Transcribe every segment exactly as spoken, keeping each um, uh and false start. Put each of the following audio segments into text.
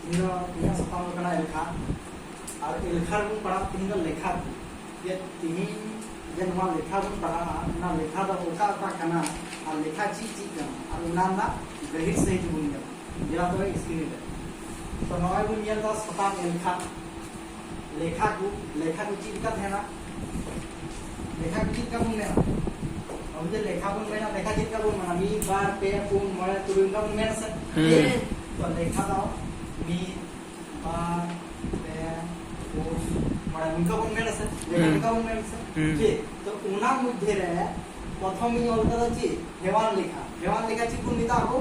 ᱤᱧ ᱫᱚ, ᱤᱧᱟᱹᱜ ᱥᱟᱛᱟᱢ ᱫᱚ ᱠᱟᱱᱟ ᱮᱞᱠᱷᱟ᱾ ᱟᱨ ᱮᱞᱠᱷᱟ ᱨᱮᱵᱚᱱ ᱯᱟᱲᱦᱟᱜ, ᱛᱮᱦᱮᱧ ᱫᱚ ᱞᱮᱠᱷᱟ ᱠᱚ᱾ ᱡᱮ ᱛᱮᱦᱮᱧ ᱡᱮ ᱱᱚᱣᱟ ᱞᱮᱠᱷᱟ ᱵᱚᱱ ᱯᱟᱲᱦᱟᱜᱼᱟ, ᱚᱱᱟ ᱞᱮᱠᱷᱟ ᱫᱚ ᱚᱠᱟ ᱚᱠᱟ ᱠᱟᱱᱟ ᱟᱨ ᱞᱮᱠᱷᱟ ᱪᱮᱫ ᱪᱮᱫ ᱠᱟᱱᱟ, ᱟᱨ ᱚᱱᱟ ᱨᱮᱱᱟᱜ ᱜᱟᱹᱦᱤᱨ ᱥᱟᱹᱦᱤᱡ ᱵᱚᱱ ᱧᱮᱞᱟ᱾ ᱧᱮᱞᱟ ᱛᱚᱵᱮ screen ᱨᱮ᱾ ᱛᱚ ᱱᱚᱜᱼᱚᱭ ᱵᱚᱱ ᱧᱮᱞ ᱮᱫᱟ ᱥᱟᱛᱟᱢ ᱮᱞᱠᱷᱟ᱾ ᱞᱮᱠᱷᱟ ᱠᱚ, ᱞᱮᱠᱷᱟ ᱠᱚ ᱪᱮᱫ ᱞᱮᱠᱟ ᱛᱟᱦᱮᱱᱟ? ᱞᱮᱠᱷᱟ ᱠᱚ ᱪᱮᱫ ᱞᱮᱠᱟ ᱵᱚᱱ ᱢᱮᱱᱟ? ᱟᱵᱚ ᱡᱮ ᱞᱮᱠᱷᱟ ᱵᱚᱱ ᱢᱮᱱᱟ, ᱞᱮᱠᱷᱟ ᱪᱮᱫ ᱞᱮᱠᱟ ᱵᱚᱱ ᱢᱮᱱᱟ? ᱢᱤᱫ, ᱵᱟᱨ, ᱯᱮ, ᱯᱩᱱ, ᱢᱚᱬᱮ, ᱛᱩᱨᱩᱭ, ᱚᱱᱠᱟ ᱵᱚᱱ ᱢᱮᱱᱟ ᱥᱮ? ᱦᱩᱸ᱾ ᱴᱷᱤᱠ? ᱛᱚ ᱞᱮᱠᱷᱟ ᱫᱚ ᱢᱤᱫ, ᱵᱟᱨ, ᱯᱮ, ᱯᱩᱱ, ᱢᱚᱬᱮ, ᱚᱱᱠᱟ ᱵᱚᱱ ᱢᱮᱱᱟ ᱥᱮ? ᱞᱮᱠᱷᱟ ᱦᱩᱸ᱾ ᱚᱱᱠᱟ ᱵᱚᱱ ᱢᱮᱱᱟ ᱥᱮ? ᱦᱩᱸ᱾ ᱴᱷᱤᱠ? ᱛᱚ ᱚᱱᱟ ᱢᱚᱫᱽᱫᱷᱮ ᱨᱮ ᱯᱨᱚᱛᱷᱚᱢ ᱤᱧ ᱚᱞ ᱠᱟᱫᱟ ᱪᱮᱫ? ᱦᱮᱣᱟᱱ ᱞᱮᱠᱷᱟ᱾ ᱦᱮᱣᱟᱱ ᱞᱮᱠᱷᱟ ᱪᱮᱫ ᱵᱚᱱ ᱢᱮᱛᱟᱜᱼᱟ ᱟᱵᱚ?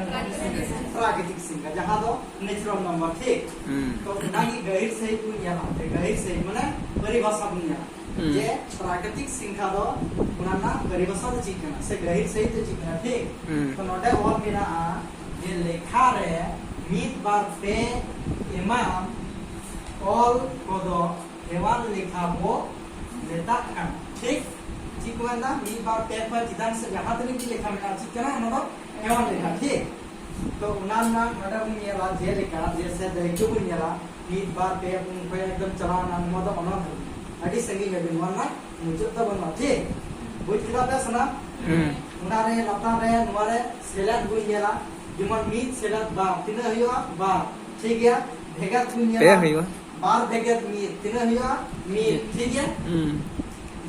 ᱯᱨᱟᱠᱨᱤᱛᱤᱠ ᱥᱚᱝᱠᱷᱟ᱾ ᱯᱨᱟᱠᱨᱤᱛᱤᱠ ᱥᱚᱝᱠᱷᱟ, ᱡᱟᱦᱟᱸ ᱫᱚ natural number, ᱴᱷᱤᱠ? ᱦᱩᱸ᱾ ᱛᱚ ᱚᱱᱟᱜᱮ ᱜᱟᱹᱦᱤᱨ ᱥᱟᱹᱦᱤᱡ ᱵᱚᱱ ᱧᱮᱞᱟ᱾ ᱜᱟᱹᱦᱤᱨ ᱥᱟᱹᱦᱤᱡ ᱢᱟᱱᱮ ᱯᱚᱨᱤᱵᱷᱟᱥᱟ ᱵᱚᱱ ᱧᱮᱞᱟ᱾ ᱦᱩᱸ᱾ ᱡᱮ ᱯᱨᱟᱠᱨᱤᱛᱤᱠ ᱥᱚᱝᱠᱷᱟ ᱫᱚ ᱚᱱᱟ ᱨᱮᱱᱟᱜ ᱯᱚᱨᱤᱵᱷᱟᱥᱟ ᱫᱚ ᱪᱮᱫ ᱠᱟᱱᱟ ᱥᱮ ᱜᱟᱹᱦᱤᱨ ᱥᱟᱹᱦᱤᱡ ᱫᱚ ᱪᱮᱫ ᱠᱟᱱᱟ, ᱴᱷᱤᱠ? ᱦᱩᱸ᱾ ᱛᱚ ᱱᱚᱰᱮ ᱚᱞ ᱢᱮᱱᱟᱜᱼᱟ ᱡᱮ ᱞᱮᱠᱷᱟ ᱨᱮ ᱢᱤᱫ, ᱵᱟᱨ, ᱯᱮ ᱮᱢᱟᱱ ᱚᱞ ᱠᱚᱫᱚ ᱦᱮᱣᱟᱱ ᱞᱮᱠᱷᱟ ᱵᱚ ᱢᱮᱛᱟᱜ ᱠᱟᱱᱟ᱾ ᱴᱷᱤᱠ? ᱪᱮᱫ ᱠᱚ ᱢᱮᱱᱫᱟ? ᱢᱤᱫ, ᱵᱟᱨ, ᱯᱮ ᱠᱷᱚᱱ ᱪᱮᱛᱟᱱ ᱥᱮᱫ ᱡᱟᱦᱟᱸ ᱛᱤᱱᱟᱹᱜ ᱜᱮ ᱞᱮᱠᱷᱟ ᱢᱮᱱᱟᱜᱼᱟ, ᱪᱮᱫ ᱠᱟᱱᱟ? ᱚᱱᱟ ᱫᱚ ᱦᱮᱣᱟᱱ ᱞᱮᱠᱷᱟ᱾ ᱴᱷᱤᱠ? ᱛᱚ ᱚᱱᱟ ᱨᱮᱱᱟᱜ ᱱᱚᱰᱮ ᱵᱚᱱ ᱧᱮᱞᱟ, ᱡᱮᱞᱮᱠᱟ ᱡᱮ ᱥᱮ ᱫᱟᱹᱭᱠᱟᱹ ᱵᱚᱱ ᱧᱮᱞᱟ, ᱢᱤᱫ, ᱵᱟᱨ, ᱯᱮ, ᱯᱩᱱ ᱠᱷᱚᱱ ᱮᱠᱫᱚᱢ ᱪᱟᱞᱟᱣ ᱮᱱᱟ, ᱱᱚᱣᱟ ᱫᱚ ᱚᱱᱟ ᱫᱷᱟᱹᱵᱤᱡ᱾ ᱟᱹᱰᱤ ᱥᱟᱺᱜᱤᱧ ᱦᱟᱹᱵᱤᱡ ᱱᱚᱣᱟ ᱨᱮᱱᱟᱜ ᱢᱩᱪᱟᱹᱫ ᱫᱚ ᱵᱟᱹᱱᱩᱜᱼᱟ᱾ ᱴᱷᱤᱠ? ᱵᱩᱡᱽ ᱠᱮᱫᱟ ᱯᱮ ᱥᱟᱱᱟᱢ? ᱦᱩᱸ᱾ ᱚᱱᱟ ᱨᱮ ᱞᱟᱛᱟᱨ ᱨᱮ ᱱᱚᱣᱟ ᱨᱮ ᱥᱮᱞᱮᱫ ᱵᱚᱱ ᱧᱮᱞᱟ, ᱡᱮᱢᱚᱱ ᱢᱤᱫ ᱥᱮᱞᱮᱫ ᱵᱟᱨ ᱛᱤᱱᱟᱹᱜ ᱦᱩᱭᱩᱜᱼᱟ? ᱵᱟᱨ᱾ ᱴᱷᱤᱠ ᱜᱮᱭᱟ? ᱵᱷᱮᱜᱟᱨ ᱵᱚᱱ ᱧᱮᱞᱟ᱾ ᱯᱮ ᱦᱩᱭᱩᱜᱼᱟ᱾ ᱵᱟᱨ ᱵᱷᱮᱜᱮᱫ ᱢᱤᱫ ᱛᱤᱱᱟᱹᱜ ᱦᱩᱭᱩᱜᱼᱟ? ᱢᱤᱫ᱾ ᱴᱷᱤᱠ ᱜᱮᱭᱟ? ᱦᱩᱸ᱾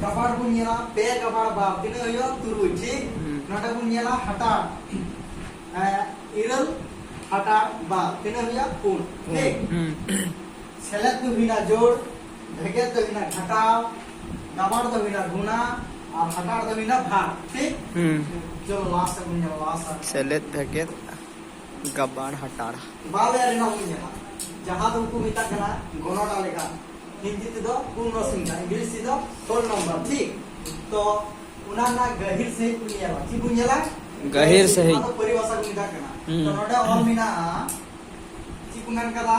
ᱜᱟᱵᱟᱬ ᱵᱚᱱ ᱧᱮᱞᱟ, ᱯᱮ ᱜᱟᱵᱟᱬ ᱵᱟᱨ ᱛᱤᱱᱟᱹᱜ ᱦᱩᱭᱩᱜᱼᱟ? ᱛᱩᱨᱩᱭ᱾ ᱴᱷᱤᱠ? ᱦᱩᱸ᱾ ᱱᱚᱰᱮ ᱵᱚᱱ ᱧᱮᱞᱟ ᱦᱟᱴᱟᱬ, ᱮ, ᱤᱨᱟᱹᱞ ᱦᱟᱴᱟᱬ ᱵᱟᱨ ᱛᱤᱱᱟᱹᱜ ᱦᱩᱭᱩᱜᱼᱟ? ᱯᱩᱱ᱾ ᱴᱷᱤᱠ? ᱦᱩᱸ᱾ ᱥᱮᱞᱮᱫ ᱫᱚ ᱦᱩᱭᱱᱟ ᱡᱳᱲ, ᱵᱷᱮᱜᱮᱫ ᱫᱚ ᱦᱩᱭᱱᱟ ᱜᱷᱟᱴᱟᱣ, ᱜᱟᱵᱟᱬ ᱫᱚ ᱦᱩᱭᱱᱟ ᱜᱩᱱᱟ, ᱟᱨ ᱦᱟᱴᱟᱬ ᱫᱚ ᱦᱩᱭᱱᱟ ᱵᱷᱟᱜᱽ᱾ ᱴᱷᱤᱠ? ᱦᱩᱸ᱾ ᱪᱚᱞᱚ ᱞᱟᱦᱟ ᱥᱮᱫ ᱵᱚᱱ ᱧᱮᱞᱟ, ᱞᱟᱦᱟ ᱥᱮᱫ᱾ ᱥᱮᱞᱮᱫ, ᱵᱷᱮᱜᱮᱫ, ᱜᱟᱵᱟᱬ, ᱦᱟᱴᱟᱬ᱾ ᱵᱟᱵᱮᱨ ᱨᱮᱱᱟᱜ ᱵᱚᱱ ᱧᱮᱞᱟ, ᱡᱟᱦᱟᱸ ᱫᱚ ᱩᱱᱠᱩ ᱢᱮᱛᱟᱜ ᱠᱟᱱᱟ ᱜᱚᱱᱚᱱᱟ ᱞᱮᱠᱷᱟ, ᱦᱤᱱᱫᱤ ᱛᱮᱫᱚ ᱯᱩᱨᱱᱚ ᱥᱚᱝᱠᱷᱟ, ᱤᱝᱞᱤᱥ ᱛᱮᱫᱚ whole number, ᱴᱷᱤᱠ? ᱛᱚ ᱚᱱᱟ ᱨᱮᱱᱟᱜ ᱜᱟᱹᱦᱤᱨ ᱥᱟᱹᱦᱤᱡ ᱵᱚᱱ ᱧᱮᱞᱟ᱾ ᱪᱮᱫ ᱵᱚᱱ ᱧᱮᱞᱟ? ᱜᱟᱹᱦᱤᱨ ᱥᱟᱹᱦᱤᱡ᱾ ᱚᱱᱟ ᱫᱚ ᱯᱚᱨᱤᱵᱷᱟᱥᱟ ᱠᱚ ᱢᱮᱛᱟᱜ ᱠᱟᱱᱟ᱾ ᱦᱩᱸ᱾ ᱛᱚ ᱱᱚᱰᱮ ᱚᱞ ᱢᱮᱱᱟᱜᱼᱟ, ᱪᱮᱫ ᱠᱚ ᱢᱮᱱ ᱠᱟᱫᱟ?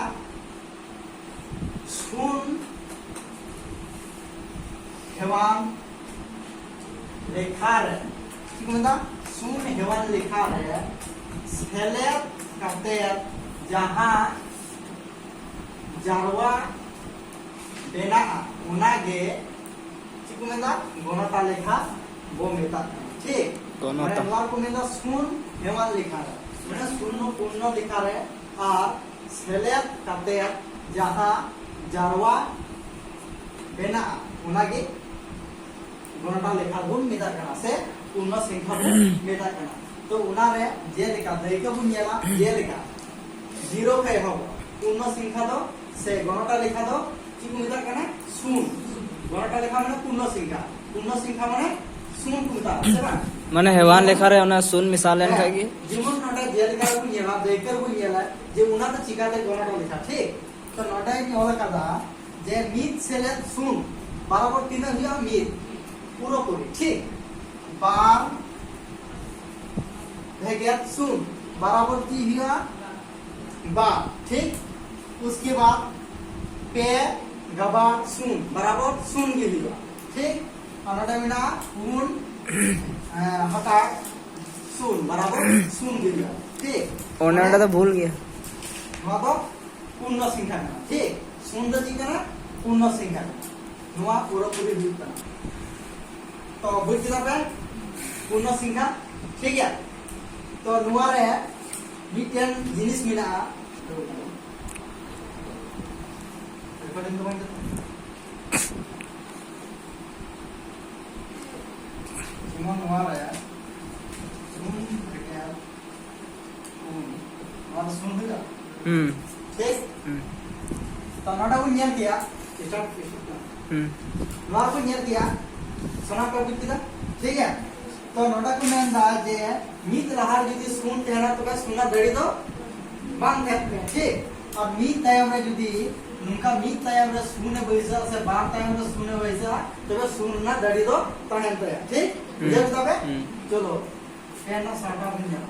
ᱥᱩᱱ ᱦᱮᱣᱟᱱ ᱞᱮᱠᱷᱟ ᱨᱮ, ᱪᱮᱫ ᱠᱚ ᱢᱮᱛᱟᱜᱼᱟ? ᱥᱩᱱ ᱦᱮᱣᱟᱱ ᱞᱮᱠᱷᱟ ᱨᱮ ᱥᱮᱞᱮᱫ ᱠᱟᱛᱮ ᱡᱟᱦᱟᱸ ᱡᱟᱨᱣᱟ ᱵᱮᱱᱟᱜᱼᱟ, ᱚᱱᱟᱜᱮ ᱪᱮᱫ ᱠᱚ ᱢᱮᱱᱫᱟ? ᱜᱚᱱᱚᱴᱟ ᱞᱮᱠᱷᱟ ᱵᱚ ᱢᱮᱛᱟᱜ ᱠᱟᱱᱟ᱾ ᱴᱷᱤᱠ? ᱜᱚᱱᱚᱴᱟ᱾ ᱢᱟᱱᱮ ᱱᱚᱣᱟ ᱠᱚ ᱢᱮᱱᱫᱟ ᱥᱩᱱ ᱦᱮᱣᱟᱱ ᱞᱮᱠᱷᱟ ᱨᱮ, ᱢᱟᱱᱮ ᱥᱩᱱ ᱯᱩᱨᱱᱚ ᱞᱮᱠᱷᱟ ᱨᱮ ᱟᱨ ᱥᱮᱞᱮᱫ ᱠᱟᱛᱮ ᱡᱟᱦᱟᱸ ᱡᱟᱨᱣᱟ ᱵᱮᱱᱟᱜᱼᱟ, ᱚᱱᱟᱜᱮ ᱜᱚᱱᱚᱴᱟ ᱞᱮᱠᱷᱟ ᱵᱚᱱ ᱢᱮᱛᱟᱜ ᱠᱟᱱᱟ ᱥᱮ ᱯᱩᱨᱱᱚ ᱥᱚᱝᱠᱷᱟ ᱵᱚᱱ ᱢᱮᱛᱟᱜ ᱠᱟᱱᱟ᱾ ᱛᱚ ᱚᱱᱟᱨᱮ ᱡᱮᱞᱮᱠᱟ ᱫᱟᱹᱭᱠᱟᱹ ᱵᱚᱱ ᱧᱮᱞᱟ, ᱡᱮᱞᱮᱠᱟ ᱡᱤᱨᱳ ᱠᱷᱚᱱ ᱮᱦᱚᱵᱚᱜᱼᱟ᱾ ᱯᱩᱨᱱᱚ ᱥᱚᱝᱠᱷᱟ ᱫᱚ ᱥᱮ ᱜᱚᱱᱚᱴᱟ ᱞᱮᱠᱷᱟ ᱫᱚ ᱪᱮᱫ ᱠᱚ ᱢᱮᱛᱟᱜ ᱠᱟᱱᱟ? ᱥᱩᱱ᱾ ᱜᱚᱱᱚᱴᱟ ᱞᱮᱠᱷᱟ ᱢᱟᱱᱮ ᱯᱩᱨᱱᱚ ᱥᱚᱝᱠᱷᱟ, ᱯᱩᱨᱱᱚ ᱥᱚᱝᱠᱷᱟ ᱢᱟᱱᱮ ᱥᱩᱱ ᱠᱚ ᱢᱮᱛᱟᱜᱼᱟ, ᱥᱮ ᱵᱟᱝ? ᱢᱟᱱᱮ ᱦᱮᱣᱟᱱ ᱞᱮᱠᱷᱟ ᱨᱮ ᱚᱱᱟ ᱥᱩᱱ ᱢᱮᱥᱟ ᱞᱮᱱ ᱦᱮᱸ, ᱠᱷᱟᱡ ᱜᱮ᱾ ᱡᱮᱢᱚᱱ ᱱᱚᱰᱮ ᱡᱮᱞᱮᱠᱟ ᱵᱚᱱ ᱧᱮᱞᱟ, ᱫᱟᱹᱭᱠᱟᱹ ᱵᱚᱱ ᱧᱮᱞᱟ ᱡᱮ ᱚᱱᱟ ᱫᱚ ᱪᱤᱠᱟᱛᱮ ᱜᱚᱱᱚᱴᱟ ᱞᱮᱠᱷᱟ, ᱴᱷᱤᱠ? ᱛᱚ ᱱᱚᱰᱮᱧ ᱚᱞ ᱟᱠᱟᱫᱟ ᱡᱮ ᱢᱤᱫ ᱥᱮᱞᱮᱫ ᱥᱩᱱ ᱵᱟᱨᱟᱵᱚᱨ ᱛᱤᱱᱟᱹᱜ ᱦᱩᱭᱩᱜᱼᱟ? ᱢᱤᱫ᱾ ᱯᱩᱨᱟᱹᱯᱩᱨᱤ, ᱴᱷᱤᱠ? ᱵᱟᱨ ᱵᱷᱮᱜᱮᱫ ᱥᱩᱱ ᱵᱟᱨᱟᱵᱚᱨ ᱪᱮᱫ ᱦᱩᱭᱩᱜᱼᱟ? ᱵᱟᱨ, ᱴᱷᱤᱠ? ᱩᱥᱠᱮ ᱵᱟᱫ ᱯᱮ ᱜᱟᱵᱟᱨ ᱥᱩᱱ ᱵᱟᱨᱟᱵᱚᱨ ᱥᱩᱱ ᱜᱮ ᱦᱩᱭᱩᱜᱼᱟ, ᱴᱷᱤᱠ? ᱟᱨ ᱱᱚᱰᱮ ᱢᱮᱱᱟᱜᱼᱟ ᱯᱩᱱ, ᱮᱸ, ᱦᱟᱛᱟᱲ ᱥᱩᱱ ᱵᱟᱨᱟᱵᱚᱨ ᱥᱩᱱ ᱜᱮ ᱦᱩᱭᱩᱜᱼᱟ, ᱴᱷᱤᱠ? ᱚᱱᱟ ᱢᱟᱱᱮ ᱚᱸᱰᱮ ᱫᱚ ᱵᱷᱩᱞ ᱜᱮᱭᱟ᱾ ᱱᱚᱣᱟ ᱫᱚ ᱯᱩᱨᱱᱚ ᱥᱚᱝᱠᱷᱟ ᱠᱟᱱᱟ, ᱴᱷᱤᱠ? ᱥᱩᱱ ᱫᱚ ᱪᱮᱫ ᱠᱟᱱᱟ? ᱯᱩᱨᱱᱚ ᱥᱚᱝᱠᱷᱟ ᱠᱟᱱᱟ᱾ ᱱᱚᱣᱟ ᱯᱩᱨᱟᱹᱯᱩᱨᱤ ᱦᱩᱭᱩᱜ ᱠᱟᱱᱟ᱾ ᱛᱚ ᱵᱩᱡᱽ ᱠᱮᱫᱟ ᱯᱮ? ᱯᱩᱨᱱᱚ ᱥᱚᱝᱠᱷᱟ, ᱴᱷᱤᱠ ᱜᱮᱭᱟ? ᱛᱚ ᱱᱚᱣᱟ ᱨᱮ ᱢᱤᱫᱴᱮᱱ ᱡᱤᱱᱤᱥ ᱢᱮᱱᱟᱜᱼᱟ, recording ᱫᱚ ᱵᱟᱝ ᱪᱟᱞᱟᱜ ᱠᱟᱱᱟ᱾ ᱡᱮᱢᱚᱱ ᱱᱚᱣᱟ ᱨᱮ ᱥᱩᱱ ᱵᱷᱮᱜᱮᱫ ᱯᱩᱱ, ᱱᱚᱣᱟ ᱫᱚ ᱥᱩᱱ ᱦᱩᱭᱩᱜᱼᱟ? ᱦᱩᱸ᱾ ᱴᱷᱤᱠ? ᱦᱩᱸ᱾ ᱛᱚ ᱱᱚᱰᱮ ᱵᱚᱱ ᱧᱮᱞ ᱠᱮᱭᱟ, start, start ᱠᱟᱱᱟ᱾ ᱦᱩᱸ᱾ ᱱᱚᱣᱟ ᱵᱚᱱ ᱧᱮᱞ ᱠᱮᱭᱟ, ᱥᱟᱱᱟᱢ ᱯᱮ ᱵᱩᱡᱽ ᱠᱮᱫᱟ? ᱴᱷᱤᱠ ᱜᱮᱭᱟ? ᱛᱚ ᱱᱚᱰᱮ ᱠᱚ ᱢᱮᱱ ᱮᱫᱟ ᱡᱮ ᱢᱤᱫ ᱞᱟᱦᱟ ᱨᱮ ᱡᱩᱫᱤ ᱥᱩᱱ ᱛᱟᱦᱮᱱᱟ, ᱛᱚᱵᱮ ᱥᱩᱱ ᱨᱮᱱᱟᱜ ᱫᱟᱲᱮ ᱫᱚ ᱵᱟᱝ ᱛᱟᱦᱮᱱ ᱛᱟᱭᱟ, ᱴᱷᱤᱠ? ᱟᱨ ᱢᱤᱫ ᱛᱟᱭᱚᱢ ᱨᱮ ᱡᱩᱫᱤ ᱱᱚᱝᱠᱟ ᱢᱤᱫ ᱛᱟᱭᱚᱢ ᱨᱮ ᱥᱩᱱ ᱮ ᱵᱟᱹᱭᱥᱟᱹᱜᱼᱟ ᱥᱮ ᱵᱟᱨ ᱛᱟᱭᱚᱢ ᱨᱮ ᱥᱩᱱ ᱮ ᱵᱟᱹᱭᱥᱟᱹᱜᱼᱟ, ᱛᱚᱵᱮ ᱥᱩᱱ ᱨᱮᱱᱟᱜ ᱫᱟᱲᱮ ᱫᱚ ᱛᱟᱦᱮᱱ ᱛᱟᱭᱟ, ᱴᱷᱤᱠ? ᱦᱩᱸ᱾ ᱵᱩᱡᱷᱟᱹᱣ ᱠᱮᱫᱟ ᱯᱮ? ᱦᱩᱸ᱾ ᱪᱚᱞᱚ, ᱯᱮ ᱨᱮᱱᱟᱜ ᱥᱟᱦᱴᱟ ᱵᱚᱱ ᱧᱮᱞᱟ᱾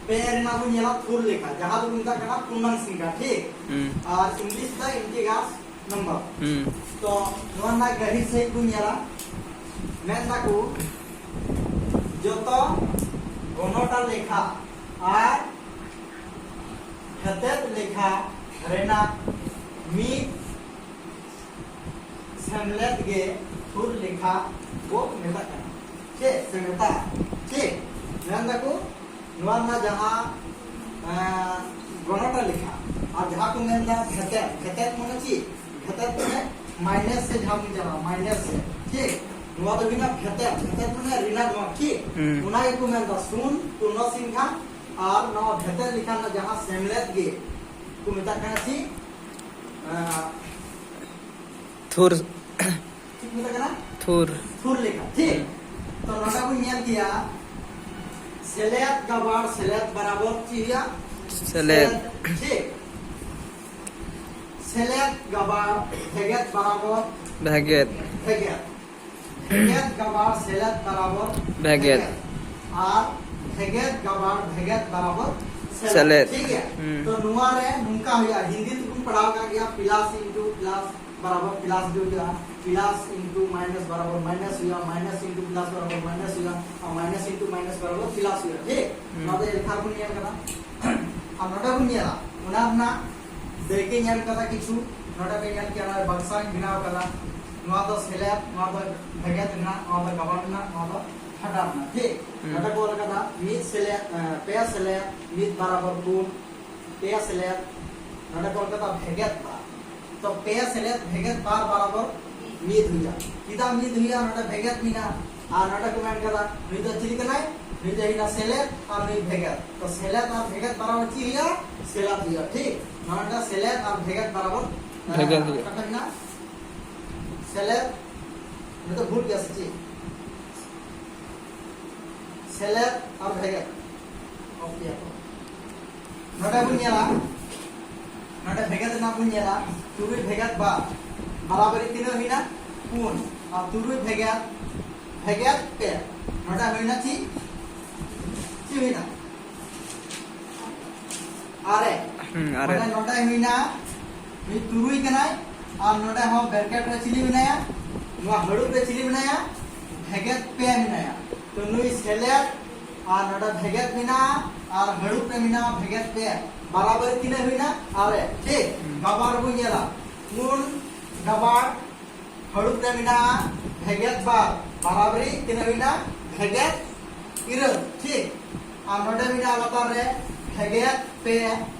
ᱯᱮ ᱨᱮᱱᱟᱜ ᱵᱚᱱ ᱧᱮᱞᱟ ᱯᱷᱩᱞ ᱞᱮᱠᱷᱟ, ᱡᱟᱦᱟᱸ ᱫᱚ ᱢᱮᱛᱟᱜ ᱠᱟᱱᱟ ᱯᱩᱨᱱᱟᱝ ᱥᱚᱝᱠᱷᱟ, ᱴᱷᱤᱠ? ᱦᱩᱸ᱾ ᱟᱨ ᱤᱝᱞᱤᱥ ᱫᱚ ᱤᱱᱴᱤᱡᱟᱨ ᱱᱟᱢᱵᱟᱨ᱾ ᱦᱩᱸ᱾ ᱛᱚ ᱱᱚᱣᱟ ᱨᱮᱱᱟᱜ ᱜᱟᱹᱦᱤᱨ ᱥᱟᱹᱦᱤᱡ ᱵᱚᱱ ᱧᱮᱞᱟ᱾ ᱢᱮᱱ ᱫᱟᱠᱚ ᱡᱚᱛᱚ ᱜᱚᱱᱚᱴᱟ ᱞᱮᱠᱷᱟ ᱟᱨ ᱦᱮᱛᱮᱫ ᱞᱮᱠᱷᱟ ᱨᱮᱱᱟᱜ ᱢᱤᱫ ᱥᱮᱢᱞᱮᱫ ᱜᱮ ᱛᱷᱩᱨ ᱞᱮᱠᱷᱟ ᱵᱚ ᱢᱮᱛᱟᱜ ᱠᱟᱱᱟ᱾ ᱪᱮᱫ ᱥᱮ ᱢᱮᱛᱟᱜᱼᱟ? ᱪᱮᱫ? ᱢᱮᱱ ᱫᱟᱠᱚ ᱱᱚᱣᱟ ᱨᱮᱱᱟᱜ ᱡᱟᱦᱟᱸ, ᱮᱸ, ᱜᱚᱱᱚᱴᱟ ᱞᱮᱠᱷᱟ, ᱟᱨ ᱡᱟᱦᱟᱸ ᱠᱚ ᱢᱮᱱ ᱫᱟ ᱵᱷᱮᱛᱮᱫ, ᱵᱷᱮᱛᱮᱫ ᱢᱟᱱᱮ ᱪᱮᱫ? ᱵᱷᱮᱛᱮᱫ ᱢᱟᱱᱮ ᱢᱟᱭᱱᱟᱥ ᱥᱮ ᱡᱟᱦᱟᱸ ᱵᱚᱱ ᱪᱟᱞᱟᱜᱼᱟ, ᱢᱟᱭᱱᱟᱥ ᱥᱮ, ᱴᱷᱤᱠ? ᱱᱚᱣᱟ ᱫᱚ ᱦᱩᱭᱱᱟ ᱵᱷᱮᱛᱮᱫ, ᱵᱷᱮᱛᱮᱫ ᱢᱟᱱᱮ ᱨᱤᱱᱟ ᱱᱚᱣᱟ, ᱴᱷᱤᱠ? ᱦᱩᱸ᱾ ᱚᱱᱟ ᱜᱮᱠᱚ ᱢᱮᱱ ᱫᱟ ᱥᱩᱱ ᱯᱩᱨᱱᱚ ᱥᱤᱝᱠᱷᱟ, ᱟᱨ ᱱᱚᱣᱟ ᱵᱷᱮᱛᱮᱫ ᱞᱮᱠᱷᱟ ᱨᱮᱱᱟᱜ ᱡᱟᱦᱟᱸ ᱥᱮᱢᱞᱮᱫ ᱜᱮ ᱠᱚ ᱢᱮᱛᱟᱜ ᱠᱟᱱᱟ ᱪᱮᱫ? ᱮᱸ, ᱛᱷᱩᱨ᱾ ᱪᱮᱫ ᱠᱚ ᱢᱮᱛᱟᱜ ᱠᱟᱱᱟ? ᱛᱷᱩᱨ᱾ ᱛᱷᱩᱨ ᱞᱮᱠᱷᱟ, ᱴᱷᱤᱠ? ᱛᱚ ᱱᱚᱰᱮ ᱵᱚᱱ ᱧᱮᱞ ᱠᱮᱭᱟ, ᱥᱮᱞᱮᱫ ᱜᱟᱵᱟᱬ ᱥᱮᱞᱮᱫ ᱵᱟᱨᱟᱵᱚᱨ ᱪᱮᱫ ᱦᱩᱭᱩᱜᱼᱟ? ᱥᱮᱞᱮᱫ᱾ ᱴᱷᱤᱠ᱾ ᱥᱮᱞᱮᱫ ᱜᱟᱵᱟᱬ ᱵᱷᱮᱜᱮᱫ ᱵᱟᱨᱟᱵᱚᱨ ᱵᱷᱮᱜᱮᱫ᱾ ᱵᱷᱮᱜᱮᱫ᱾ ᱵᱷᱮᱜᱮᱫ ᱜᱟᱵᱟᱬ ᱥᱮᱞᱮᱫ ᱵᱟᱨᱟᱵᱚᱨ ᱵᱷᱮᱜᱮᱫ᱾ ᱵᱷᱮᱜᱮᱫ᱾ ᱟᱨ ᱵᱷᱮᱜᱮᱫ ᱜᱟᱵᱟᱬ ᱵᱷᱮᱜᱮᱫ ᱵᱟᱨᱟᱵᱚᱨ ᱥᱮᱞᱮᱫ᱾ ᱥᱮᱞᱮᱫ᱾ ᱴᱷᱤᱠ ᱜᱮᱭᱟ? ᱦᱩᱸ᱾ ᱛᱚ ᱱᱚᱣᱟ ᱨᱮ ᱱᱚᱝᱠᱟ ᱦᱩᱭᱩᱜᱼᱟ, ᱦᱤᱱᱫᱤ ᱛᱮᱵᱚᱱ ᱯᱟᱲᱦᱟᱣ ᱟᱠᱟᱫ ᱜᱮᱭᱟ, plus into plus ᱵᱟᱨᱟᱵᱚᱨ plus ᱜᱮ ᱦᱩᱭᱩᱜᱼᱟ, plus into minus ᱵᱟᱨᱟᱵᱚᱨ minus ᱦᱩᱭᱩᱜᱼᱟ, minus into plus ᱵᱟᱨᱟᱵᱚᱨ minus ᱦᱩᱭᱩᱜᱼᱟ, ᱟᱨ minus into minus ᱵᱟᱨᱟᱵᱚᱨ plus ᱦᱩᱭᱩᱜᱼᱟ᱾ ᱴᱷᱤᱠ? ᱦᱩᱸ᱾ ᱱᱚᱣᱟ ᱫᱚ ᱮᱞᱠᱷᱟ ᱵᱚᱱ ᱧᱮᱞ ᱠᱟᱫᱟ᱾ ᱟᱨ ᱱᱚᱰᱮ ᱵᱚᱱ ᱧᱮᱞᱟ, ᱚᱱᱟ ᱨᱮᱱᱟᱜ ᱫᱟᱹᱭᱠᱟᱹᱧ ᱮᱢ ᱠᱟᱫᱟ ᱠᱤᱪᱷᱩ, ᱱᱚᱰᱮ ᱵᱚᱱ ᱧᱮᱞ ᱠᱮᱭᱟ, ᱱᱚᱰᱮ ᱵᱟᱠᱥᱟᱧ ᱵᱮᱱᱟᱣ ᱠᱟᱫᱟ, ᱱᱚᱣᱟ ᱫᱚ ᱥᱮᱞᱮᱫ, ᱱᱚᱣᱟ ᱫᱚ ᱵᱷᱮᱜᱮᱫ ᱨᱮᱱᱟᱜ, ᱱᱚᱣᱟ ᱫᱚ ᱜᱟᱵᱟᱬ ᱨᱮᱱᱟᱜ, ᱱᱚᱣᱟ ᱫᱚ ᱯᱷᱟᱰᱟ ᱨᱮᱱᱟᱜ᱾ ᱴᱷᱤᱠ? ᱦᱩᱸ᱾ ᱱᱚᱰᱮ ᱠᱚ ᱚᱞ ᱠᱟᱫᱟ ᱢᱤᱫ ᱥᱮᱞᱮᱫ, ᱮ, ᱯᱮ ᱥᱮᱞᱮᱫ ᱢᱤᱫ ᱵᱟᱨᱟᱵᱚᱨ ᱯᱩᱱ, ᱯᱮ ᱥᱮᱞᱮᱫ, ᱱᱚᱰᱮ ᱠᱚ ᱚᱞ ᱠᱟᱫᱟ ᱵᱷᱮᱜᱮᱫ ᱵᱟᱨ᱾ ᱛᱚ ᱯᱮ ᱥᱮᱞᱮᱫ ᱵᱷᱮᱜᱮᱫ ᱵᱟᱨ ᱵᱟᱨᱟᱵᱚᱨ ᱢᱤᱫ ᱦᱩᱭᱩᱜᱼᱟ᱾ ᱪᱮᱫᱟᱜ ᱢᱤᱫ ᱦᱩᱭᱩᱜᱼᱟ? ᱱᱚᱰᱮ ᱵᱷᱮᱜᱮᱫ ᱢᱮᱱᱟᱜᱼᱟ᱾ ᱟᱨ ᱱᱚᱰᱮ ᱠᱚ ᱢᱮᱱ ᱠᱟᱫᱟ, ᱱᱩᱭ ᱫᱚ ᱪᱤᱞᱤ ᱠᱟᱱᱟᱭ? ᱱᱩᱭ ᱫᱚ ᱦᱩᱭᱱᱟ ᱥᱮᱞᱮᱫ ᱟᱨ ᱱᱩᱭ ᱵᱷᱮᱜᱮᱫ᱾ ᱛᱚ ᱥᱮᱞᱮᱫ ᱟᱨ ᱵᱷᱮᱜᱮᱫ ᱵᱟᱨᱟᱵᱚᱨ ᱪᱮᱫ ᱦᱩᱭᱩᱜᱼᱟ? ᱥᱮᱞᱮᱫ ᱦᱩᱭᱩᱜᱼᱟ᱾ ᱴᱷᱤᱠ? ᱱᱚᱰᱮ ᱥᱮᱞᱮᱫ ᱟᱨ ᱵᱷᱮᱜᱮᱫ ᱵᱟᱨᱟᱵᱚᱨ, ᱵᱷᱮᱜᱮᱫ ᱦᱩᱭᱩᱜᱼᱟ᱾ ᱚᱠᱟᱴᱟᱜ ᱦᱩᱭᱱᱟ? ᱥᱮᱞᱮᱫ, ᱱᱚᱰᱮ ᱫᱚ ᱵᱷᱩᱞ ᱜᱮᱭᱟ ᱥᱮ ᱪᱮᱫ? ᱥᱮᱞᱮᱫ ᱟᱨ ᱵᱷᱮᱜᱮᱫ᱾ ᱚᱯᱷ ᱜᱮᱭᱟ ᱠᱚ᱾ ᱱᱚᱰᱮ ᱵᱚᱱ ᱧᱮᱞᱟ, ᱱᱚᱰᱮ ᱵᱷᱮᱜᱮᱫ ᱨᱮᱱᱟᱜ ᱵᱚᱱ ᱧᱮᱞᱟ, ᱛᱩᱨᱩᱭ ᱵᱷᱮᱜᱮᱫ ᱵᱟᱨ ᱵᱟᱨᱟᱵᱟᱨᱤ ᱛᱤᱱᱟᱹᱜ ᱦᱩᱭᱱᱟ? ᱯᱩᱱ᱾ ᱟᱨ ᱛᱩᱨᱩᱭ ᱵᱷᱮᱜᱮᱫ, ᱵᱷᱮᱜᱮᱫ ᱯᱮ, ᱱᱚᱰᱮ ᱦᱩᱭᱱᱟ ᱪᱮᱫ? ᱪᱮᱫ ᱦᱩᱭᱱᱟ? ᱟᱨᱮ᱾ ᱦᱩᱸ, ᱟᱨᱮ᱾ ᱢᱟᱱᱮ ᱱᱚᱰᱮ ᱦᱩᱭᱱᱟ, ᱱᱩᱭ ᱛᱩᱨᱩᱭ ᱠᱟᱱᱟᱭ, ᱟᱨ ᱱᱚᱰᱮ ᱦᱚᱸ bracket ᱨᱮ ᱪᱤᱞᱤ ᱢᱮᱱᱟᱭᱟ? ᱱᱚᱣᱟ ᱦᱟᱹᱲᱩᱵ ᱨᱮ ᱪᱤᱞᱤ ᱢᱮᱱᱟᱭᱟ? ᱵᱷᱮᱜᱮᱫ ᱯᱮ ᱢᱮᱱᱟᱭᱟ᱾ ᱛᱚ ᱱᱩᱭ ᱥᱮᱞᱮᱫ, ᱟᱨ ᱱᱚᱰᱮ ᱵᱷᱮᱜᱮᱫ ᱢᱮᱱᱟᱜᱼᱟ, ᱟᱨ ᱦᱟᱹᱲᱩᱵ ᱢᱮᱱᱟᱜᱼᱟ ᱵᱷᱮᱜᱮᱫ ᱯᱮ, ᱵᱟᱨᱟᱵᱟᱨᱤ ᱛᱤᱱᱟᱹᱜ ᱦᱩᱭᱱᱟ? ᱟᱨᱮ᱾ ᱴᱷᱤᱠ, ᱜᱟᱵᱟᱲ ᱵᱚᱱ ᱧᱮᱞᱟ, ᱯᱩᱱ ᱜᱟᱵᱟᱲ ᱦᱟᱹᱲᱩᱵ ᱨᱮ ᱢᱮᱱᱟᱜᱼᱟ ᱵᱷᱮᱜᱮᱫ ᱵᱟᱨ, ᱵᱟᱨᱟᱵᱟᱨᱤ ᱛᱤᱱᱟᱹᱜ ᱦᱩᱭᱱᱟ? ᱵᱷᱮᱜᱮᱫ ᱤᱨᱟᱹᱞ᱾ ᱴᱷᱤᱠ, ᱟᱨ ᱱᱚᱰᱮ ᱢᱮᱱᱟᱜᱼᱟ ᱞᱟᱛᱟᱨ ᱨᱮ ᱵᱷᱮᱜᱮᱫ ᱯᱮ,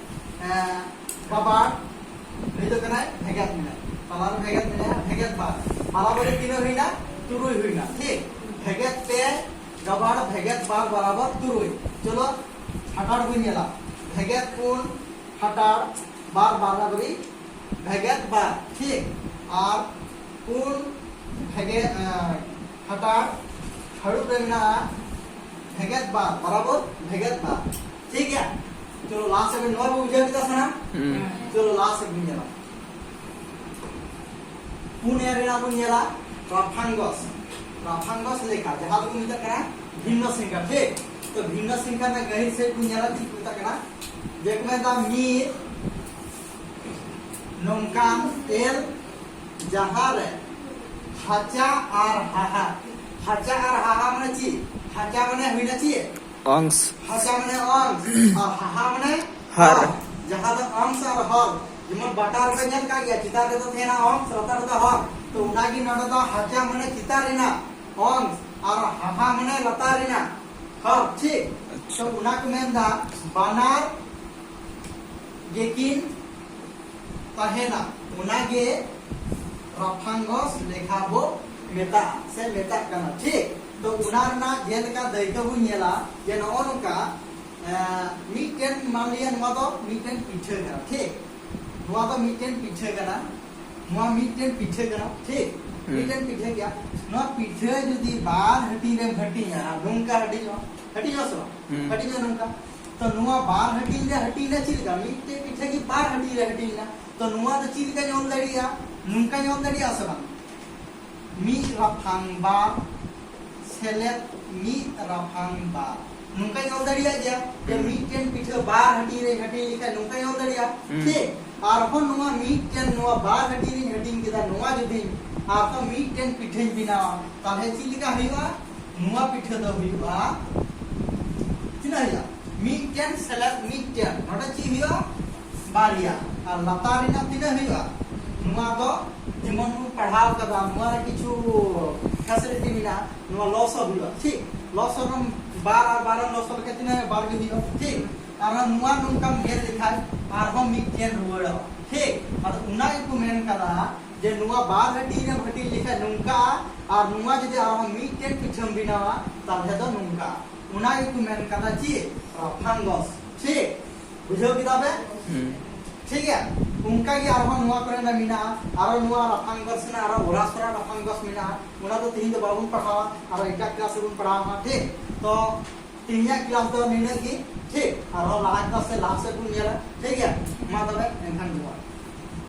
ᱮᱸ, ᱜᱟᱵᱟᱲ, ᱱᱩᱭ ᱫᱚ ᱠᱟᱱᱟᱭ ᱵᱷᱮᱜᱮᱫ ᱢᱮᱱᱟᱭ, ᱛᱟᱞᱟᱨᱮ ᱵᱷᱮᱜᱮᱫ ᱢᱮᱱᱟᱭᱟ, ᱵᱷᱮᱜᱮᱫ ᱵᱟᱨ, ᱵᱟᱨᱟᱵᱟᱨᱤ ᱛᱤᱱᱟᱹᱜ ᱦᱩᱭᱱᱟ? ᱛᱩᱨᱩᱭ ᱦᱩᱭᱱᱟ᱾ ᱴᱷᱤᱠ, ᱵᱷᱮᱜᱮᱫ ᱯᱮ ᱜᱟᱵᱟᱲ ᱵᱷᱮᱜᱮᱫ ᱵᱟᱨ ᱵᱟᱨᱟᱵᱚᱨ ᱛᱩᱨᱩᱭ᱾ ᱪᱚᱞᱚ ᱦᱟᱴᱟᱲ ᱵᱚᱱ ᱧᱮᱞᱟ, ᱵᱷᱮᱜᱮᱫ ᱯᱩᱱ ᱦᱟᱴᱟᱲ ᱵᱟᱨ ᱵᱟᱨᱟᱵᱟᱨᱤ ᱵᱷᱮᱜᱮᱫ ᱵᱟᱨ᱾ ᱴᱷᱤᱠ, ᱟᱨ ᱯᱩᱱ ᱵᱷᱮᱜᱮᱫ, ᱮᱸ, ᱦᱟᱴᱟᱲ ᱦᱟᱹᱲᱩᱵ ᱨᱮ ᱢᱮᱱᱟᱜᱼᱟ ᱵᱷᱮᱜᱮᱫ ᱵᱟᱨ ᱵᱟᱨᱟᱵᱚᱨ ᱵᱷᱮᱜᱮᱫ ᱵᱟᱨ᱾ ᱴᱷᱤᱠ ᱜᱮᱭᱟ, ᱪᱚᱞᱚ ᱞᱟᱦᱟ ᱥᱮᱫ ᱵᱚᱱ, ᱱᱚᱣᱟ ᱵᱚᱱ ᱵᱩᱡᱷᱟᱹᱣ ᱠᱮᱫᱟ ᱥᱟᱱᱟᱢ? ᱦᱩᱸ᱾ ᱪᱚᱞᱚ ᱞᱟᱦᱟ ᱥᱮᱫ ᱵᱚᱱ ᱧᱮᱞᱟ᱾ ᱯᱩᱱᱭᱟ ᱨᱮᱱᱟᱜ ᱵᱚᱱ ᱧᱮᱞᱟ ᱨᱟᱯᱷᱟᱝᱜᱚᱥ, ᱨᱟᱯᱷᱟᱝᱜᱚᱥ ᱞᱮᱠᱷᱟ, ᱡᱟᱦᱟᱸ ᱫᱚᱵᱚᱱ ᱢᱮᱛᱟᱜ ᱠᱟᱱᱟ ᱵᱷᱤᱱᱱᱚ ᱥᱚᱝᱠᱷᱟ᱾ ᱴᱷᱤᱠ, ᱛᱚ ᱵᱷᱤᱱᱱᱚ ᱥᱚᱝᱠᱷᱟ ᱨᱮᱱᱟᱜ ᱜᱟᱹᱦᱤᱨ ᱥᱮᱫ ᱵᱚᱱ ᱧᱮᱞᱟ, ᱪᱮᱫ ᱠᱚ ᱢᱮᱛᱟᱜ ᱠᱟᱱᱟ? ᱡᱮ ᱠᱚ ᱢᱮᱛᱟᱜ ᱢᱤᱫ ᱱᱚᱝᱠᱟᱱ ᱮᱞ ᱡᱟᱦᱟᱸ ᱨᱮ ᱦᱟᱪᱟ ᱟᱨ ᱦᱟᱦᱟ, ᱦᱟᱪᱟ ᱟᱨ ᱦᱟᱦᱟ ᱢᱟᱱᱮ ᱪᱮᱫ? ᱦᱟᱪᱟ ᱢᱟᱱᱮ ᱦᱩᱭᱱᱟ ᱪᱮᱫ? ᱚᱝᱥ᱾ ᱦᱟᱪᱟ ᱢᱟᱱᱮ ᱚᱝᱥ, ᱟᱨ ᱦᱟᱦᱟ ᱢᱟᱱᱮ ᱦᱟᱨ᱾ ᱦᱟᱨ᱾ ᱡᱟᱦᱟᱸ ᱫᱚ ᱚᱝᱥ ᱟᱨ ᱦᱚᱨ, ᱡᱮᱢᱚᱱ ᱵᱟᱴᱟ ᱨᱮᱯᱮ ᱧᱮᱞ ᱠᱟᱜ ᱜᱮᱭᱟ, ᱪᱮᱛᱟᱱ ᱨᱮᱫᱚ ᱛᱟᱦᱮᱱᱟ ᱚᱝᱥ, ᱞᱟᱛᱟᱨ ᱨᱮᱫᱚ ᱦᱚᱨ᱾ ᱛᱚ ᱚᱱᱟᱜᱮ ᱱᱚᱰᱮ ᱫᱚ ᱦᱟᱪᱟ ᱢᱟᱱᱮ ᱪᱮᱛᱟᱱ ᱨᱮᱱᱟᱜ ᱚᱝᱥ ᱟᱨ ᱦᱟᱦᱟ ᱢᱟᱱᱮ ᱞᱟᱛᱟᱨ ᱨᱮᱱᱟᱜ ᱦᱚᱨ᱾ ᱴᱷᱤᱠ? ᱛᱚ ᱚᱱᱟ ᱠᱚ ᱢᱮᱱᱫᱟ ᱵᱟᱱᱟᱨ ᱜᱮᱠᱤᱱ ᱛᱟᱦᱮᱱᱟ, ᱚᱱᱟᱜᱮ ᱨᱟᱯᱷᱟᱝᱜᱚᱥ ᱞᱮᱠᱷᱟ ᱵᱚ ᱢᱮᱛᱟᱜᱼᱟ ᱥᱮ ᱢᱮᱛᱟᱜ ᱠᱟᱱᱟ᱾ ᱴᱷᱤᱠ, ᱛᱚ ᱚᱱᱟ ᱨᱮᱱᱟᱜ ᱡᱮᱞᱮᱠᱟ ᱫᱟᱹᱭᱠᱟᱹ ᱵᱚᱱ ᱧᱮᱞᱟ ᱡᱮ ᱱᱚᱜᱼᱚ ᱱᱚᱝᱠᱟ, ᱮᱸ, ᱢᱤᱫᱴᱮᱱ, ᱢᱟᱱᱞᱤᱭᱟ ᱱᱚᱣᱟ ᱫᱚ ᱢᱤᱫᱴᱮᱱ ᱯᱤᱴᱷᱟᱹ ᱠᱟᱱᱟ᱾ ᱴᱷᱤᱠ, ᱱᱚᱣᱟ ᱫᱚ ᱢᱤᱫᱴᱮᱱ ᱯᱤᱴᱷᱟᱹ ᱠᱟᱱᱟ, ᱱᱚᱣᱟ ᱢᱤᱫᱴᱮᱱ ᱯᱤᱴᱷᱟᱹ ᱠᱟᱱᱟ᱾ ᱴᱷᱤᱠ, ᱦᱩᱸ᱾ ᱢᱤᱫᱴᱮᱱ ᱯᱤᱴᱷᱟᱹ ᱜᱮᱭᱟ᱾ ᱱᱚᱣᱟ ᱯᱤᱴᱷᱟᱹ ᱡᱩᱫᱤ ᱵᱟᱨ ᱦᱟᱹᱴᱤᱧ ᱨᱮᱢ ᱦᱟᱹᱴᱤᱧᱟ, ᱱᱚᱝᱠᱟ ᱦᱟᱹᱴᱤᱧᱚᱜᱼᱟ, ᱦᱟᱹᱴᱤᱧᱚᱜᱼᱟ ᱥᱮ ᱵᱟᱝ? ᱦᱩᱸ᱾ ᱦᱟᱹᱴᱤᱧᱚᱜᱼᱟ ᱱᱚᱝᱠᱟ᱾ ᱛᱚ ᱱᱚᱣᱟ ᱵᱟᱨ ᱦᱟᱹᱴᱤᱧ ᱨᱮ ᱦᱟᱹᱴᱤᱧ ᱮᱱᱟ ᱪᱮᱫ ᱞᱮᱠᱟ? ᱢᱤᱫᱴᱮᱡ ᱯᱤᱴᱷᱟᱹ ᱜᱮ ᱵᱟᱨ ᱦᱟᱹᱴᱤᱧ ᱨᱮ ᱦᱟᱹᱴᱤᱧ ᱮᱱᱟ᱾ ᱛᱚ ᱱᱚᱣᱟ ᱫᱚ ᱪᱮᱫ ᱞᱮᱠᱟᱧ ᱚᱞ ᱫᱟᱲᱮᱭᱟᱜᱼᱟ? ᱱᱚᱝᱠᱟᱧ ᱚᱞ ᱫᱟᱲᱮᱭᱟᱜᱼᱟ ᱥᱮ ᱵᱟᱝ? ᱢᱤᱫ ᱨᱟᱯᱷᱟᱝ ᱵᱟᱨ ᱥᱮᱞᱮᱫ ᱢᱤᱫ ᱨᱟᱯᱷᱟᱝ ᱵᱟᱨ, ᱱᱚᱝᱠᱟᱧ ᱚᱞ ᱫᱟᱲᱮᱭᱟᱜ ᱜᱮᱭᱟ ᱡᱮ ᱦᱩᱸ᱾ ᱢᱤᱫᱴᱮᱱ ᱯᱤᱴᱷᱟᱹ ᱵᱟᱨ ᱦᱟᱹᱴᱤᱧ ᱨᱮ ᱦᱟᱹᱴᱤᱧ ᱞᱮᱠᱷᱟᱱ ᱱᱚᱝᱠᱟᱧ ᱚᱞ ᱫᱟᱲᱮᱭᱟᱜᱼᱟ᱾ ᱦᱩᱸ᱾ ᱴᱷᱤᱠ, ᱟᱨᱦᱚᱸ ᱱᱚᱣᱟ ᱢᱤᱫᱴᱮᱱ, ᱱᱚᱣᱟ ᱵᱟᱨ ᱦᱟᱹᱴᱤᱧ ᱨᱤᱧ ᱦᱟᱹᱴᱤᱧ ᱠᱮᱫᱟ, ᱱᱚᱣᱟ ᱡᱩᱫᱤ ᱟᱨᱦᱚᱸ ᱢᱤᱫᱴᱮᱱ ᱯᱤᱴᱷᱟᱹᱧ ᱵᱮᱱᱟᱣᱟ, ᱛᱟᱦᱞᱮ ᱪᱮᱫ ᱞᱮᱠᱟ ᱦᱩᱭᱩᱜᱼᱟ? ᱱᱚᱣᱟ ᱯᱤᱴᱷᱟᱹ ᱫᱚ ᱦᱩᱭᱩᱜᱼᱟ, ᱛᱤᱱᱟᱹᱜ ᱦᱩᱭᱩᱜᱼᱟ? ᱢᱤᱫᱴᱮᱱ ᱥᱮᱞᱮᱫ ᱢᱤᱫᱴᱮᱱ, ᱱᱚᱰᱮ ᱪᱮᱫ ᱦᱩᱭᱩᱜᱼᱟ? ᱵᱟᱨᱭᱟ᱾ ᱟᱨ ᱞᱟᱛᱟᱨ ᱨᱮᱱᱟᱜ ᱛᱤᱱᱟᱹᱜ ᱦᱩᱭᱩᱜᱼᱟ? ᱱᱚᱣᱟ ᱫᱚ ᱡᱮᱢᱚᱱ ᱵᱚᱱ ᱯᱟᱲᱦᱟᱣ ᱠᱟᱫᱟ, ᱱᱚᱣᱟ ᱨᱮ ᱠᱤᱪᱷᱩ facility ᱢᱮᱱᱟᱜᱼᱟ, ᱱᱚᱣᱟ ᱞᱚᱥ ᱦᱚᱸ ᱦᱩᱭᱩᱜᱼᱟ, ᱴᱷᱤᱠ? ᱞᱚᱥ ᱦᱚᱸ ᱵᱟᱨ ᱟᱨ ᱵᱟᱨ ᱞᱚᱥ ᱞᱮᱠᱷᱟᱱ ᱛᱤᱱᱟᱹᱜ? ᱵᱟᱨ ᱜᱮ ᱦᱩᱭᱩᱜᱼᱟ, ᱴᱷᱤᱠ? ᱟᱨ ᱱᱚᱣᱟ ᱱᱚᱝᱠᱟᱢ ᱜᱮᱫ ᱞᱮᱠᱷᱟᱱ ᱟᱨᱦᱚᱸ ᱢᱤᱫᱴᱮᱱ ᱨᱩᱣᱟᱹᱲᱚᱜᱼᱟ, ᱴᱷᱤᱠ? ᱟᱫᱚ ᱚᱱᱟ ᱜᱮᱠᱚ ᱢᱮᱱ ᱠᱟᱫᱟ ᱡᱮ ᱱᱚᱣᱟ ᱵᱟᱨ ᱦᱟᱹᱴᱤᱧ ᱨᱮᱢ ᱦᱟᱹᱴᱤᱧ ᱞᱮᱠᱷᱟᱱ ᱱᱚᱝᱠᱟ, ᱟᱨ ᱱᱚᱣᱟ ᱡᱩᱫᱤ ᱟᱨᱦᱚᱸ ᱢᱤᱫᱴᱮᱱ ᱯᱤᱴᱷᱟᱹᱢ ᱵᱮᱱᱟᱣᱟ, ᱛᱟᱦᱞᱮ ᱫᱚ ᱱᱚᱝᱠᱟ᱾ ᱚᱱᱟ ᱜᱮᱠᱚ ᱢᱮᱱ ᱠᱟᱫᱟ ᱪᱮᱫ? ᱨᱟᱯᱷᱟᱝ ᱜᱚᱥ, ᱴᱷᱤᱠ? ᱵᱩᱡᱷᱟᱹᱣ ᱠᱮᱫᱟ ᱯᱮ? ᱦᱩᱸ᱾ ᱴᱷᱤᱠ ᱜᱮᱭᱟ? ᱚᱱᱠᱟ ᱜᱮ ᱟᱨᱦᱚᱸ ᱱᱚᱣᱟ ᱠᱚᱨᱮ ᱫᱚ ᱢᱮᱱᱟᱜᱼᱟ, ᱟᱨᱦᱚᱸ ᱱᱚᱣᱟ ᱨᱟᱯᱷᱟᱝ ᱜᱚᱥ ᱨᱮᱱᱟᱜ ᱟᱨᱦᱚᱸ ᱚᱨᱟᱥᱚᱨᱟ ᱨᱟᱯᱷᱟᱝ ᱜᱚᱥ ᱢᱮᱱᱟᱜᱼᱟ, ᱚᱱᱟ ᱫᱚ ᱛᱮᱦᱮᱧ ᱫᱚ ᱵᱟᱵᱚᱱ ᱯᱟᱲᱦᱟᱣᱟ, ᱟᱨᱦᱚᱸ ᱮᱴᱟᱜ ᱠᱞᱟᱥ ᱨᱮᱵᱚᱱ ᱯᱟᱲᱦᱟᱣᱟ, ᱴᱷᱤᱠ? ᱛᱚ ᱛᱮᱦᱮᱧᱟᱜ ᱠᱞᱟᱥ ᱫᱚ ᱱᱤᱱᱟᱹᱜ ᱜᱮ, ᱴᱷᱤᱠ? ᱟᱨᱦᱚᱸ ᱞᱟᱦᱟ ᱠᱞᱟᱥ ᱥᱮ ᱞᱟᱦᱟ ᱥᱮᱫ ᱵᱚᱱ ᱧᱮᱞᱟ, ᱴᱷᱤᱠ ᱜᱮᱭᱟ? ᱢᱟ ᱛᱚᱵᱮ ᱮᱱᱠᱷᱟᱱ ᱡᱚᱦᱟᱨ᱾